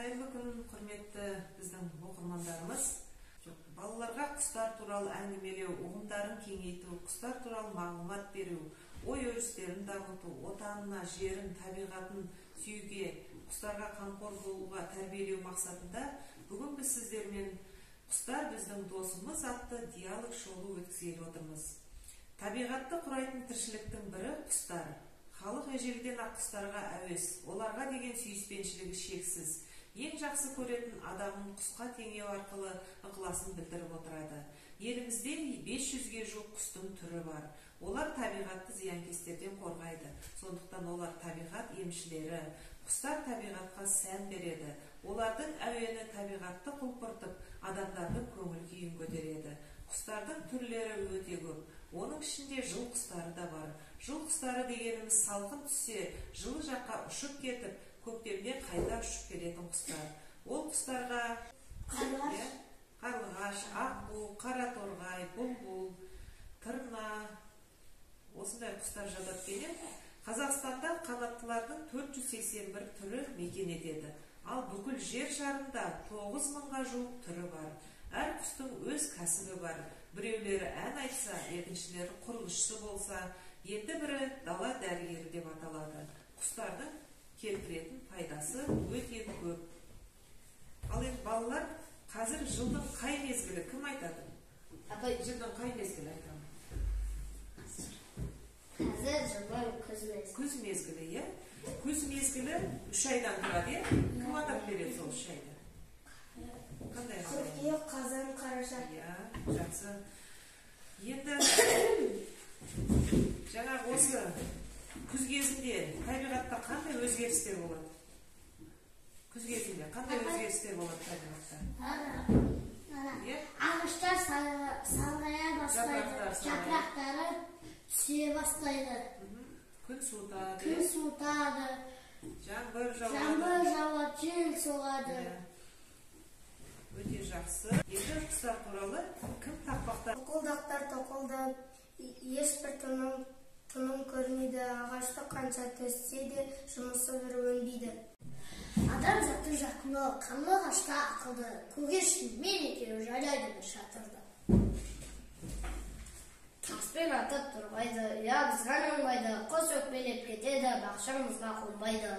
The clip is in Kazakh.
Қайырлы күн, құрметті біздің оқырмандарымыз. Жоқ, балаларға құстар туралы әңгімелеу, ұғымдарын кеңейту, құстар туралы мағлұмат беру, ой өрістерін дамыту, отанына, жерін, табиғатын сүюге, құстарға қамқор болуға тәрбиелеу мақсатында бүгін біз сіздермен «Құстар біздің досымыз» атты диалог шолу өткізгелі отырмыз. Табиғатты құрайтын тіршіліктің бірі құстар. Халық ежелден ақ құстарға әуес, оларға деген сүйіспеншілігі шексіз. Ең жақсы көретін адамын құсқа теңеу арқылы ықыласын білдіріп отырады. Елімізде 500-ге жуық құстың түрі бар. Олар табиғатты зиянкестерден қорғайды. Сондықтан олар табиғат емшілері. Құстар табиғатқа сән береді. Олардың әуені табиғатты құлпыртып, адамдардың көңіл күйін көтереді. Құстардың түрлері өте көп. Оның ішінде жыл құстары да бар. Жыл құстары дегеніміз салқын түссе, жылы жаққа ұшып кетіп, көктемде қайта ұшып келетін құстар. Ол құстарға Қарлығаш. Иә, қарлығаш, аққу, қараторғай, бұлбұл, тырна, осындай құстар жатады екен. Қазақстанда қанаттылардың 481 түрі мекен етеді. Ал бүкіл жер шарында 9000-ға жуық түрі бар. Әр құстың өз кәсібі бар. Біреулері ән айтса, екіншілері құрылысшы болса, енді бірі дала дәрігері деп аталады. Құстардың келтіретін пайдасы өте көп. Ал енді, балалар, қазір жылдың қай мезгілі, кім айтады? Апай. Жылдың қай мезгілі, айтамын? Қазір жылдың күз мезгілі. Күз мезгілі, иә. Күз мезгілі 3 айдан тұрады, иә. Кім атап береді сол 3 айды? Қандай айлар? Қыркүйек, қазан, қараша. Иә, жақсы. Енді жаңағы осы күз кезінде табиғатта қандай өзгерістер болады? Күз кезінде қандай өзгерістер болады табиғатта? Иә. Ағаштар сарғая бастайды. Жапырақтар сарғаяды. Жапырақтары түсе бастайды. Күн суытады. Күн Иә? суытады. Жаңбыр жауады. Жаңбыр жауады, жел соғады. Иә. Өте жақсы. Енді құстар туралы кім тақпақтар? Тоқылдақтар тоқылдап, ешбір тыным көрмейді. Ағашты қанша төссе де, жұмысы бір өнбейді. Адамзаттың жақыны қарлығашта ақылды, көгершін мен екеуі жайлайды бір шатырда. Таспен атып тұрғайды, ұя бұзған оңбайды, құс өкпелеп кетеді, бақшамызға қонбайды.